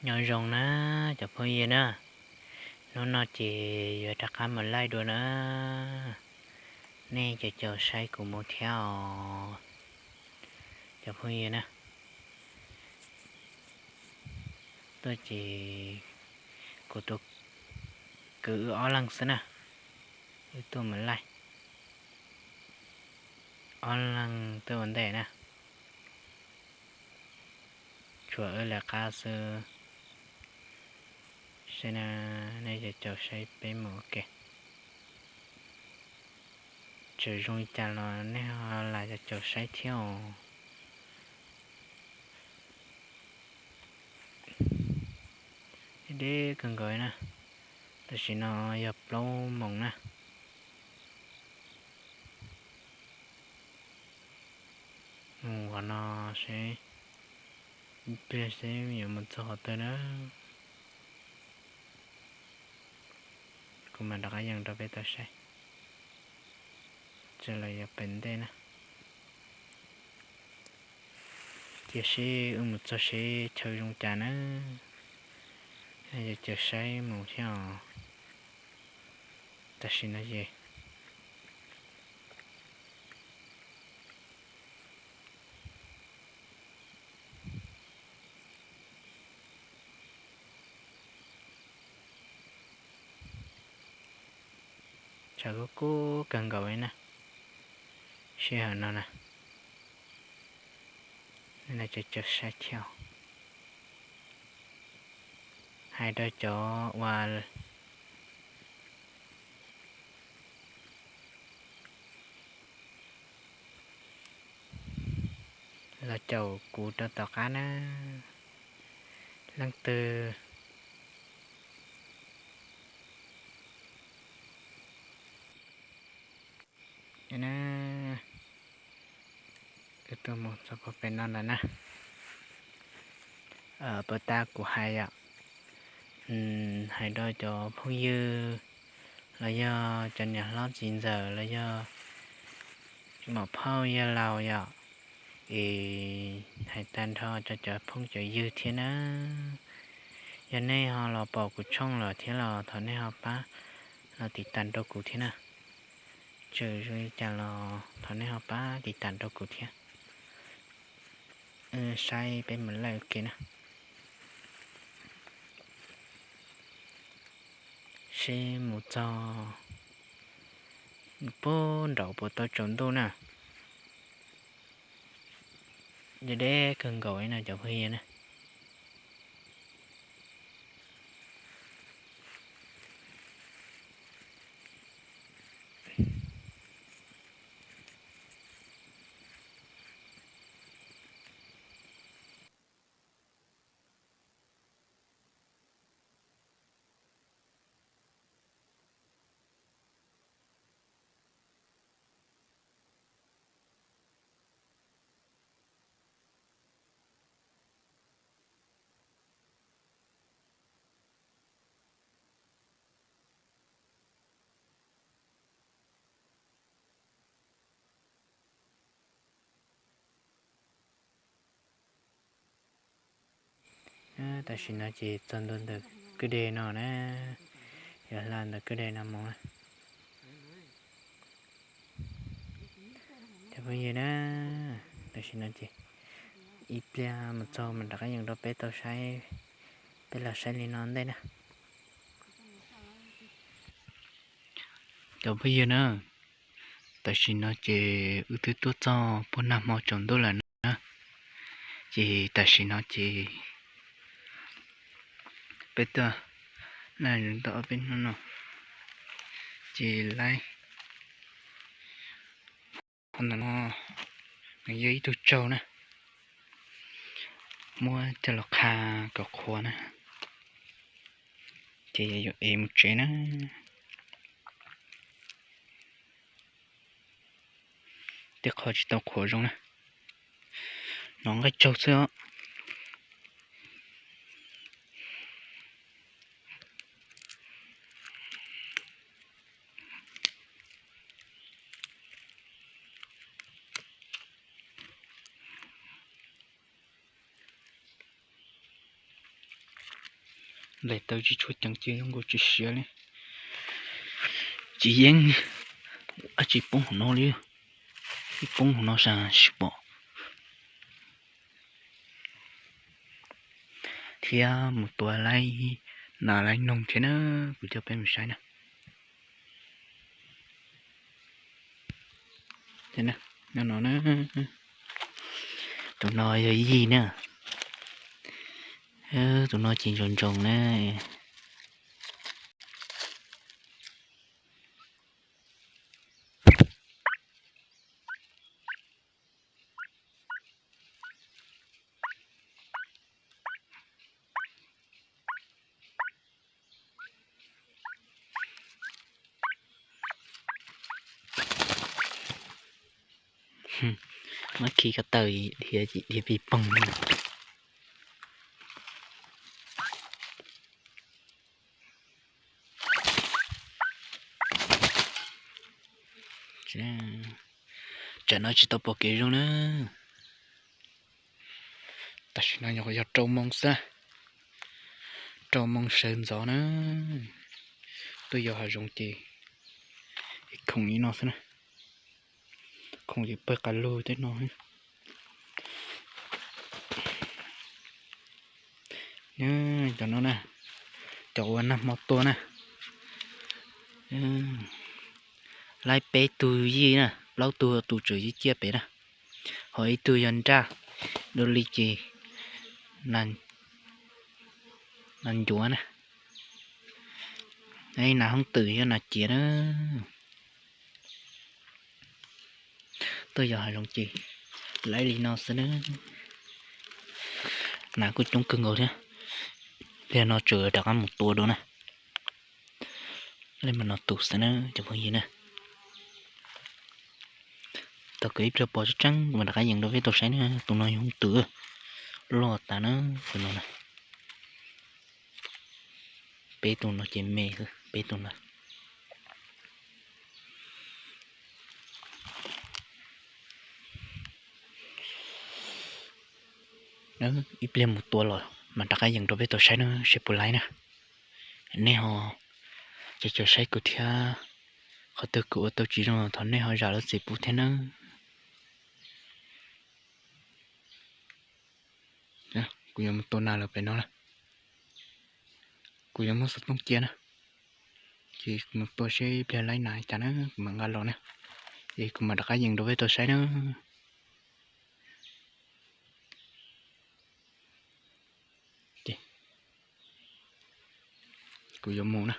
Nyob zoo na cov phooj ywg na, hnub no ces yuav rov qab mus laij dua na, nej caum caum saib kuv mus thiab os cov phooj ywg na. Tuaj ces kuv tus kwv wb ob leeg xwb na, wb tuaj mus laij ob leeg tuaj ua ntej na. Tshuav wb lawv qab xwb. Saib na, nej caum caum saib peb mus ua ke. Txawm zoo li cas los nej ho lam caum caum saib thiab os. Deb deb kawg nkaus na. Tam sim no yog plaub moos na. Mus qhov no seb, ib pliag seb yuav mus txog qhov twg na. Kuv mam rov qab yees rau peb tau saib. Txawm los yuav pem ntej na. Cia seb wb mus txog seb chaw zoo cas na. Yog caum saib mus thiab os. Tam sim no ces tshav kub kub kawg nkaus li na. Sij hawm no na, nej caum caum saib thiab. Hais rau cov uas los caum kuv rau tom qab na, leej twg na. Wb tuaj mus txog puag pem no lawm na. Puas tas kuv hais yom, hais rau cov phooj ywg los yog cov niam hlob txiv ntxawm los yog muam phauj yawg laus yom, es hais tag nrho rau cov phooj cov ywg thiab na. Yog nej ho los pom kuv tshooj lawm thiab los thov nej ho pab los tiv tam rau kuv thiab na. Txawm zoo li cas los thov nej ho pab tiv tam rau kuv thiab. Saib peb mus laij ua ke na. Seb mus txog puag nraud puas tau tsaus ntuj na. Deb deb kawg nkaus li no cov phooj ywg na. Tam sim no ces txog ntua ntawm kwj deg no na, yuav hla ntawm kwj deg no mus na. Cov phooj ywg na, tam sim no ces ib pliag mus txog mas rov qab yees rau peb tau saib, peb los saib li no ntej na. Cov phooj ywg na, tam sim no ces wb twb tuaj txog puag nag hmo tsaus ntuj lawm na. Ces tam sim no ces peb tuaj laij tau ob peb hnub no ces laij qhov ntawm no nws yog ib tug tsaug na, muab coj los qha kom qhuav na, ces yuav ev mus tsev na. Tej qho tsis tau qhuav zoo na, hnov nqaij tsaug xwb os. Nplaim taw tsis tshua ceev ces zoo nkaus tsis siav li. Tsis yeej, dab tsi poob hauv no li. Ib poob hauv no sas tsis pom. Thiab mus tua laib nas laib noog thiab na, kuv coj peb mus saib na. Nyob no na, tus no yog yij na, tus no ces ntsoos ntsoos na. Muab khi ko taw dhia dhia pis poog. Tsam no tsis tau pom kev zoo na. Tam sim no nyuam qhuav yog rau moo xwb, rau moo sawv ntxov na. Tuaj yos hav zoov ces khoom li no xwb na, khoom ces pawg qas lug tej no. Cov no na, cov uas nag hmo tua na, laib peb tug yij na, plaub tug tus tswv yij ciaj pem na, ho ib tug yog nraj, dua li ces nas ncuav na, nas hoob twm yog nas ciav na. Tuaj yos hav zoov ces laib li no xwb na. Nas kuj coob kawg nkaus thiab. Pliag no tseem rov qab mus tua dua na. Li mas no tus xwb na cov phooj ywg na. Thaum kawg ib pliag pom tseeb tseeb kuv mam rov qab yees rau peb tau saib na. Tus no yog hoob twm loj tas na, tus no na. Peb tus no ces me xwb, peb tus no. Ib pliag mus tua los mas rov qab yees rau peb tau saib na seb puas laib na. Nej ho caum caum saib kuv thiab, qhov twg kuv ua tau tsis zoo los thov nej ho zam lub txim pub thiab nawb. Kuv yuav mus tua nas lawm pem no na. Kuv yuav muab xov tooj cia na, ces kuv mus tua seb ib pliag laib nas cas na kuv mam nqa los na. Es kuv mam rov qab yees rau peb tau saib na. Kuv yuav mus na.